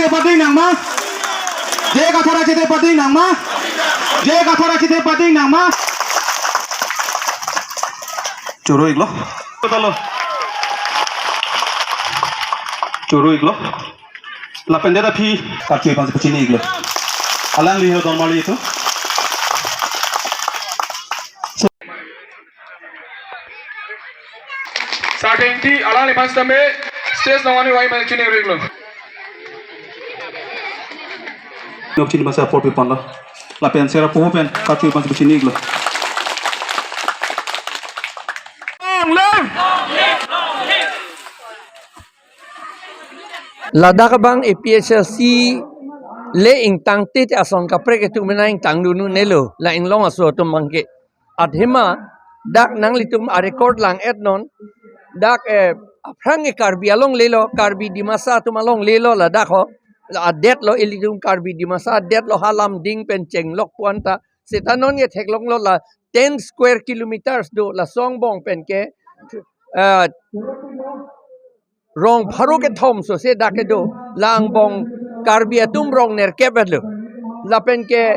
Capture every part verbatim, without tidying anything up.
Pading nang ma? J I Kathar achithe pading nang ma? J I Kathar achithe pading nang ma? Choro iklo. Talo. Choro iklo. Lapen det aphi karcho aphansi pachini iklo. Alangli ho don marli itum. Sar Engti, alangliphan sitame stage along ani wai mane chini riklo. Nok chini masa apor pi ponlo. Lapen sera poho pen karcho aphansi chini iklo. Long live! Ladak abang A P H L C le ingtang tete ason kaprek atum mena ingtang dun-un-elo, la inglong aso atum abangke. Athema dak nanglitum a-record lang-et non, dak, eh, aphrang ke Karbi alongle lo, Karbi Dimasa atum alongle lo ladak ho, la adet lo, ilitum Karbi Dimasa adet lo, ha Lumding pen chenglok pu-an ta, seta non ke theklonglo, la ten square kilometers do, laso angbong pen ke, eh, rong pharo kethom sose dak kedo, la angbong Karbi atum rong nerkep-et lo. Lapen ke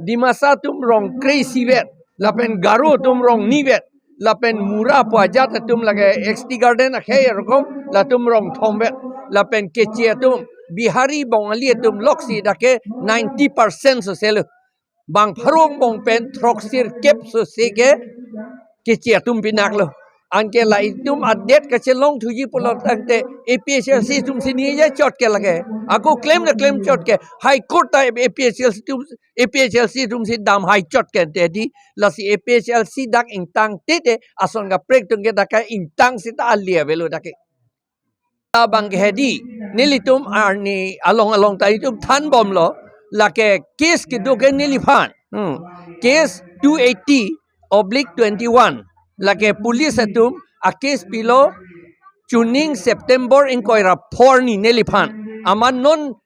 Dimasa atum rong kre-isi vet, lapen Garo atum rong ni vet, lapen Mura pu ajat atum lake X T Garden akhei arokom, latum rong thom vet, lapen Keche atum, Bihari, Bongali atum loksi dak ke ninety percent sose lo. Bang pharo angbong pen throksirkep sose ke Keche atum pinak lo. Anke la itum adet kachelong thuji pulo tangte A P H L C atum si ningje chot ke lake. Ako klem na klem chot ke. High Court ta A P H L C atum, A P H L C atum si dam hai chot ke te di. Lasi A P H L C dak ingtang tete ason kaprek atum ke dak ke ingtang seta ali avelo dak ke. Labang ke hedi, nelitum arni along along ta itum thanbomlo, lake case kedo ke neliphan. Hmm. Case two eighty oblique twenty-one. Lake police atum a-case pilo chuning September ingkoi ra phor ni neliphan. Amat non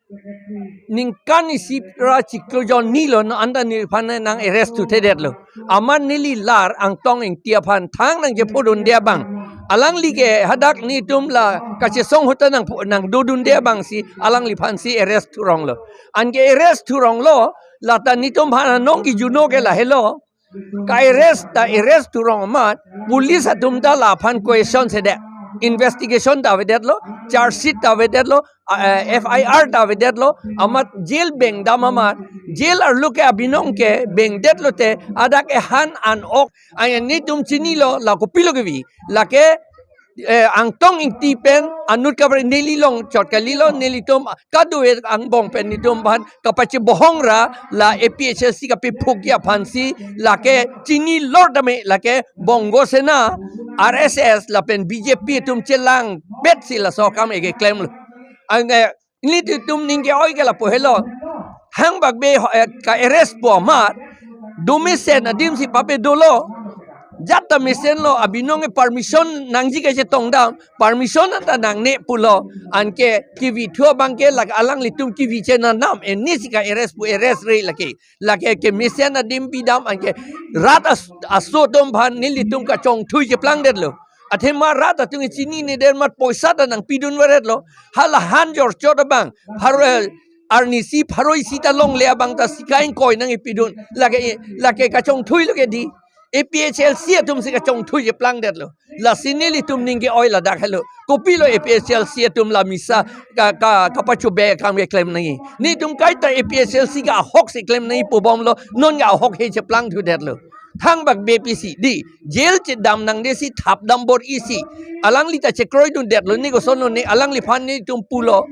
ningkan isi ra chiklo jon ni lo, non anta neliphan nang arrest thuthedet lo. Amat neli lar Angtong Engti aphan thang nangchephodunde abang. Alangli ke hadak netum la kachesong ahut ta nang pho-, nangdodunde abang si alangliphan si arrest thurong lo. Anke arrest thurong lo, lata netum aphan anong kijuno ke lahelo. Ka-arrest ta arrest thurong amat, police atum ta laphan question sedet. Investigation ta avedet lo, charge sheet ta avedet lo, a, eh, F I R ta avedet lo, amat jail bengdam amat, jail arlo ke abinong ke bengdet lote, adak ehan an ok, aya netum chinilo, la kopilo kevi, lake, eh, Angtong Engti pen anut kaprek neli long chot kalilo, nelitum kado-et angbong pen netum aphan kapachebohong ra, la A P H L C kapephukji aphan si, lake chinilo tame, lake Bongo Sena, R S S, lapen B J P atum chelangbet si laso akam ke klemlo. Anke, eh, netum ning ke-oi ke lapu helo. Thangbak be ho, eh, ka-arrest pu amat, do mesen adim si pape dolo. Jat ta mesen lo, abinong ke permission nangji kachetongdam, permission anta nangne pulo. Anke kevithu abang ke lake alanglitum kevi chenanam, eh, ne si ka-arrest pu arrest re lake. Lake kemesen adim pidam anke rat as-, aso atum aphan nelitum kachongthui cheplangdet lo. Athema rat atum chinine der amat poisa ta nangpidun varet lo. Hala han jorchot abang. Pharo, eh, arnisi pharo isi ta longle abang ta sika ingkoi nangkepidun. Lake, lake kachongthui lo ke di. A P H L C atum si kachongthui cheplangdet lo. Lasi nelitum ning ke-oi ladak helo. Kopilo A P H L C atum la misa ka, ka, kapachobe akam keklem nangji. Netum kaita A P H L C ke ahok si klem nangji pubomlo. Non ke ahok he cheplangthudet lo. Thangbak be pisi di. Jail chedam nangde si thapdam bor-i si. Alangli ta chekroidundet lo. Ne koson lo ne alangliphan netum pulo.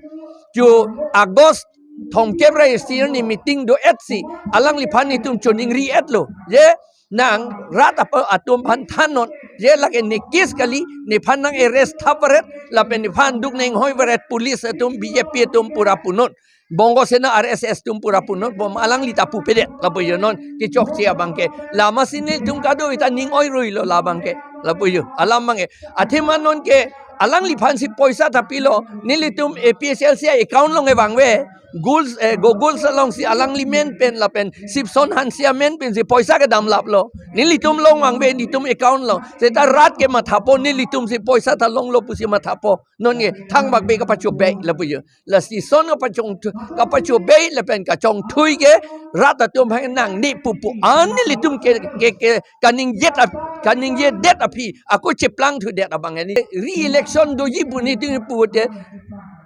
Chu August thomkep ra isi arni meeting do-et si. Alangliphan netum choningri-et lo. Je nang rat apa atum aphan thannon, je lake ne case kali, nephan nang arrest thap varet, lapen nephan duk neng hoi varet police atum, B J P atum pura punon. Bongo Sena R S S atum pura punon, bom alangli ta pupedet, lapu jo non, kechokche abang ke. Lama si netum kado-et ta ning oiroi lo labang ke, lapu jo, alam abang ke. Athema non ke, alangliphan si poisa ta pilo, nelitum A P H L C account along kevangve, Goals, eh, Gogols along si alangli men pen lapen Sipson Hanse amen pen si poisa kedam laplo. Nelitum along vangve netum account along. Seta rat ke mathapo, nelitum si poisa ta longlo pusi mathapo. Non ke thangbak be kapachobei lapu jo. Lasi son kapachong thu-, kapachobei lapen kachongthui ke rat atum hang nangne pupu. An nelitum ke, ke, ke kaningjet ap-, kaningjedet aphi ako cheplangthudet abang ni. Re-election doji pu nelitum pulote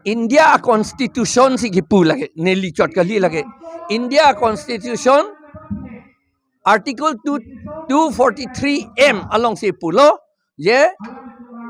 India Constitution si kipu lake, neli chot kali lake. India Constitution Article two, two forty-three M alongsi pulo, je,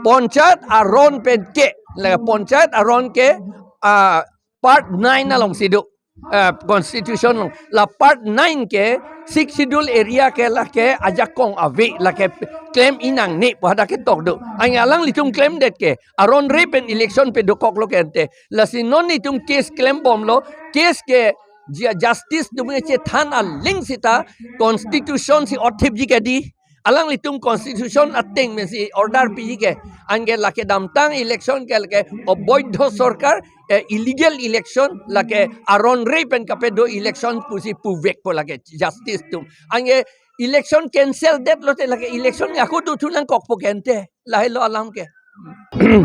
Panchayat aron pen ke, la Panchayat aron ke, ah, part nine alongsi do, ah, Constitution along, la part nine ke, Sixth Schedule area ke lake ajakong ave, lake claim-i nangne pu hadak ketok do. Anke alanglitum claim det ke, aron re pen election pedokoklo ke ante. Lasi non nelitum case claim bomlo, case ke Ju-, justice atum ke chethan aling seta Constitution si othip ji ke di. Alanglitum Constitution ateng pensi order piji ke. Anke lake damtang election ke lake oboidho sorkar, eh, illegal election, lake aron re pen kapedo election pusi puvekpo lake justice atum. Anke election cancel detlote lake election ako dothu nangkokpo ke ante. Lahelo alam ke.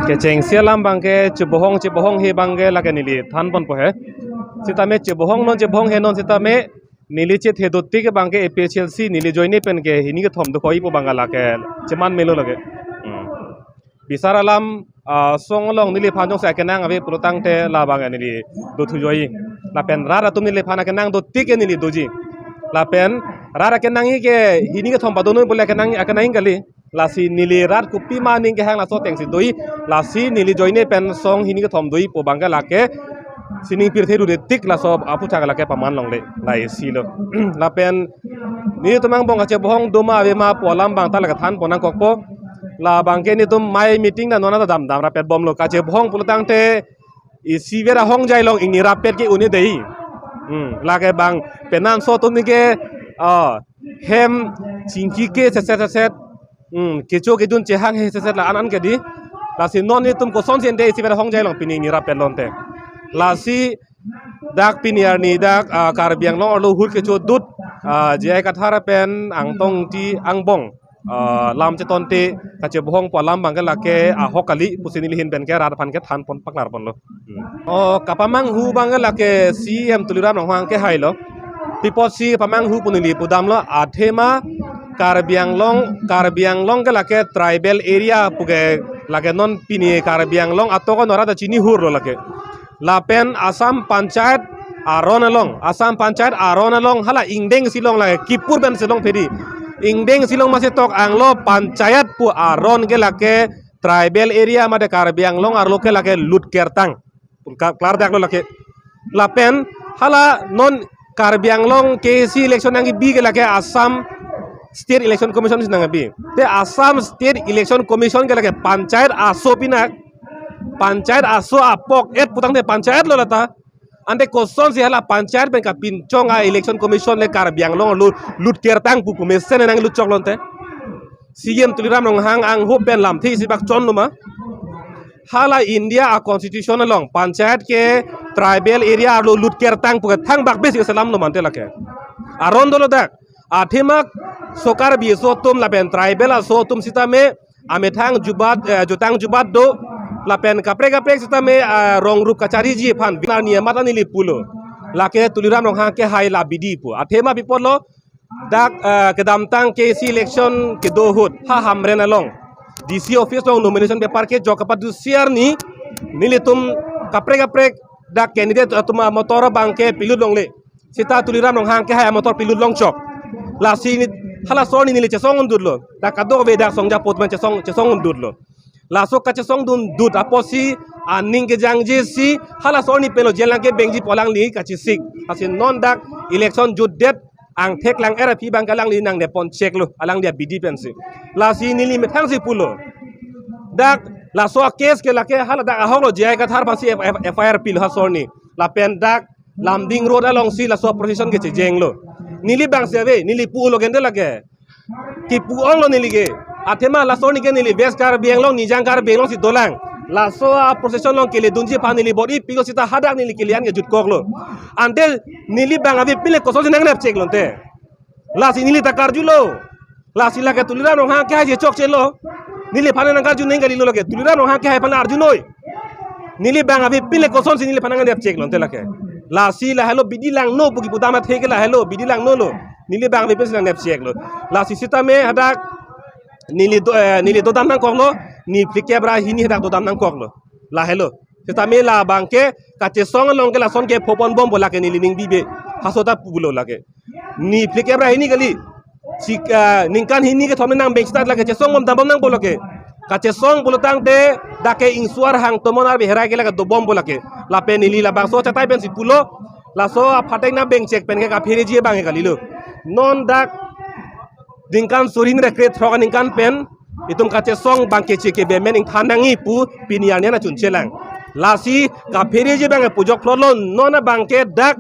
Kechengsi alam abang ke chebohong, chebohong he abang ke lake neli thanponpo he. Sitame chebohong non, chebohong he non sitame neli chethe dotik abang ke A P H L C neli joine pen ke hini kethom dokok-ipo abang ke lake cheman melo lake. Hmm. Bisar alam, ah, song along neliphan jongsi akenang ave pulotangte labang ke neli dothu joi. Lapen rat atum neliphan akenang dotik ke neli doji. Lapen rat akenang-i ke hini kethom padonoi pule akenang, akenang kali. Lasi neli rat kopima aning kehang laso atengsi doi. Lasi neli joine pen song hini kethom doipo abang ke lake sining pirthe ru detik laso aphuthak lake paman longle. La isi lo. Lapen nelitum angbong kachebohong doma avema pu alam abang ta lake thanpon nangkokpo. Labang ke nelitum mai meeting ta non anta damdam rapet bomlo. Kachebohong pulotangte isivet ahongjai along ingni rapet ke un-e dei. Hmm, lake bang penanso atum ni ke, ah, hem chingki ke seset seset. Hmm, kecho kejun chehang he seset la an an ke di. Lasi non nelitum kosonsi ante isivet ahongjai along pini ingni rapet lonte. Lasi dak pini arni dak, ah, Karbi Anglong arlo ahut kechodut, ah, J I Kathar pen Angtong Engti angbong, ah, lam chetonte kachebohong pu alam abang ke lake ahok kali pusi neli ahin pen ke rat aphan ke thanpon paklarponlo. Hmm. O kapamanghu abang ke lake C E M Tuliram Ronghang kehailo. Pi apotsi pamanghu pu neli pudamlo, athema Karbi Anglong, Karbi Anglong ke lake tribal area pu ke lake non pini Karbi Anglong atok anora ta chini hurlo lake. Lapen Assam Panchayat aron along, Assam Panchayat aron along hala ingdeng si long lake, kipur pensi long pedi. Ingdeng si long masi tok anglo panchayat pu aron ke lake tribal area mate Karbi Anglong arlo ke lake Lutkertang. Ka-, klar daklo lake. Lapen hala non Karbi Anglong K A C election nangkebi ke lake Assam State Election Commission si nangkebi. Te Assam State Election Commission ke lake panchayat aso pinak, panchayat aso apok et putangte panchayat lo lata. Ante kosonsi hala panchayat pen kapinchong a Election Commission le Karbi Anglong arlo Lutkertang pu pu mesen nanglut choklo ante. C E M Tuliram Ronghang angho pen lamthe isi bak chonlo ma. Hala India a constitution along panchayat ke tribal area arlo Lutkertang pu ke thangbak besi selamlo mante lake. Aron dolo dak. Athema so Karbi aso atum lapen tribal aso atum sitame amethang jubat, eh, jutang jubat do lapen kaprek kaprek sitame, ah, rong rup kachariji aphan binar ni amat ani neli pulo. Lake Tuliram Ronghang kehai la bidi pu. Athema pi apotlo dak, eh, kedamtang K A C election kedo ahut ha Hamren along D C office along nomination paper kejok kapadu siar ni nelitum kaprek kaprek dak candidate atum amotor abang ke pilut longle. Seta Tuliram Ronghang kehai amotor pilut longchok. Lasi ni halaso arni neli chesong undutlo. Dak kadokave dak songja apot man chesong, chesong undutlo. Laso kachesongdundut apotsi aning kejangje si halaso arni pen lo jen lang kebengji pu alangli kachesik. Lasi non dak election jutdet angthek lang-er aphi abang ke alangli nangdepon cheklo, alangli abidi pensi. Lasi neli methang si pulo. Dak laso a case ke lake hala dak ahoklo J I Kathar aphansi F-, F-, F I R pilo halaso arni. Lapen dak Lumding Road alongsi laso procession ke chejenglo. Neli abang si ave, neli pulo gente lake. Kipu-onglo neli ke. Athema laso arni ke neli West Karbi Anglong, Nijang Karbi Anglong si dolang. Laso a procession along keledunji aphan neli bor-i pilo seta hadak neli kele an ke jutkoklo. Ante neli abang ave pile kosonsi nangnep cheklo ante. Lasi neli ta karjulo. Lasi lake Tuliram Ronghang kehai si chokchelo. Neliphan nangkarju neng kalilo lake. Tuliram Ronghang kehai aphan arjunoi. Neli bang avepin le kosonsi neliphan nangkadep cheklo te lake. Lasi lahelo bidi langno pu kipu dam athe ke lahelo bidi langnolo. Neli bang avepinsi nangdep cheklo. Lasi sitame hadak neli do, eh, neli dodam nangkoklo. Niphlikep ra hini hadak dodam nangkoklo. Lahelo. Sitame labang ke kachesong along ke lason ke phopon bompo lake neli ning bibe. Haso ta pulo lake. Niphlikep ra hini kali. Si, eh, ningkan hini kethom nang beng start lake chesong bom dambom nangpo lake. Kachesong pulo tangte dak ke Ingsuar Hang Tomon Arve Herai ke lake dobompo lake. Lapen neli labangso chatai pensi pulo. Laso aphatek nang beng chek pen ke kaphereji abang ke kalilo. Non dak ningkan suri hini ra krethrok aningkan pen itum kachesong abang keche kebe amen ingthan nangji pu pini arni an achunchelang. Lasi kaphereji abang ke pujok phlotlo non abang ke dak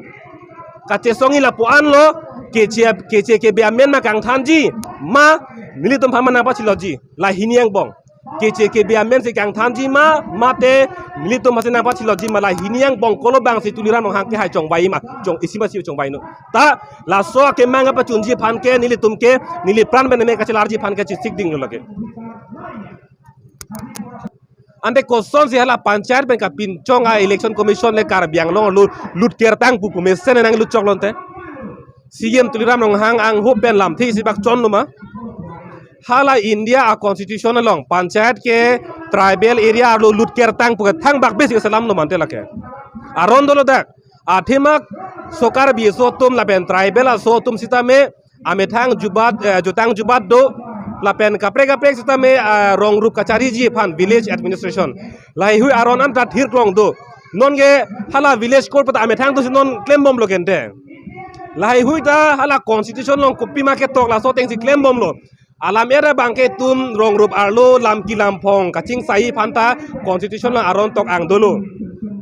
kachesongji lapu-anlo keche keche kebe amen ma kangthanji ma nelitum aphan ma nangpachilotji la hini angbong. Keche kebe amen si kangthanji ma mate nelitum aphansi nangpachilotji ma la hini angbong kolo abangsi Tuliram Ronghang kehai chongvai ma chong isi masi chongvai no. Ta laso akemang kapachunji aphan ke nelitum ke neli pran pen me kachelarji aphan ke chesik dinglo lake. Ante kosonsi hala panchayat pen kapinchong a Election Commission le Karbi Anglong arlo lut kertang pu pu mesen nanglut choklo te. C E M Tuliram Ronghang angho pen lamthe isi bak chonlo ma. Hala India a constitution along panchayat ke tribal area arlo lut kertang pu ke thangbak besi selamlo mante lake. Aron dolo dak. Athema so Karbi aso atum lapen tribal aso atum sitame amethang jubat, eh, jutang jubat do lapen kaprek kaprek sitame, ah, rong rup kachariji aphan village administration. Laheihui aron anta thirklong do. Non ke hala village court pata amethang dosi non klembomlo kente. Laheihui ta hala constitution along kopima ketok laso atengsi klembomlo. Alam era abang ke itum rong rup arlo lam ki lam phong kachingsai aphan ta constitution along aron tok-ang dolo.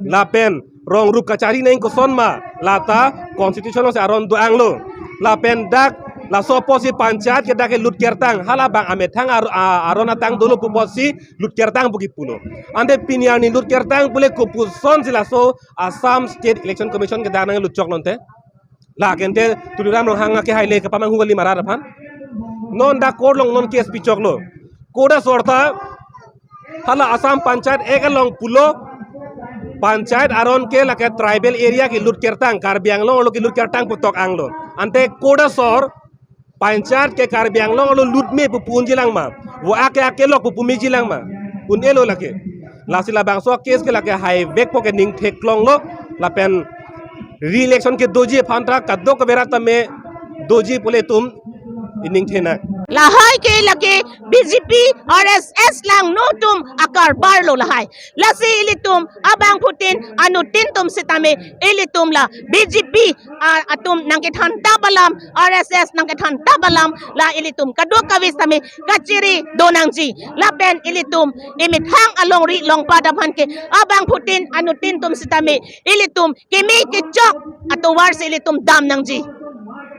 Lapen rong rup kachari neng koson ma lata constitution alongsi aron do-anglo. Lapen dak laso apotsi panchayat ke dak ke lut kertang hala abang amethang ar-, a-, aron atang dolo pu apotsi lut kertang pu kipulo. Ante pini arni lut kertang pule kopusonsi laso Assam State Election Commission ke dak nanglut choklo te. La kente Tuliram Ronghang kehai le kepamanghu kali ma rat aphan. Non dak court along non case pichoklo. Court asor ta hala Assam Panchayat Act along pulo panchayat aron ke lake tribal area ke lut kertang, Karbi Anglong arlo ke lut kertang pu tok-anglo. Ante court asor panchayat ke Karbi Anglong arlo lut me pu pu unji lang ma. Vo ake ake lok pu pu meji lang ma. Un-elo lake. Lasi labangso case ke lake haivekpo ke ning theklonglo lapen re-election ke doji aphan ta kadokave rat tame doji pule itum ining thena. Lahai ke lake B J P R S S langno atum akarbar lo lahai. Lasi ilitum abangphutin anuttin atum sitame ilitum la B J P, ah, atum nangkethantap alam, R S S nangkethantap alam la ilitum kadokave sitame kachiri do nangji. Lapen ilitum emethang alongri longpat aphan ke abangphutin anuttin atum sitame ilitum keme kechok atovarsi ilitum dam nangji.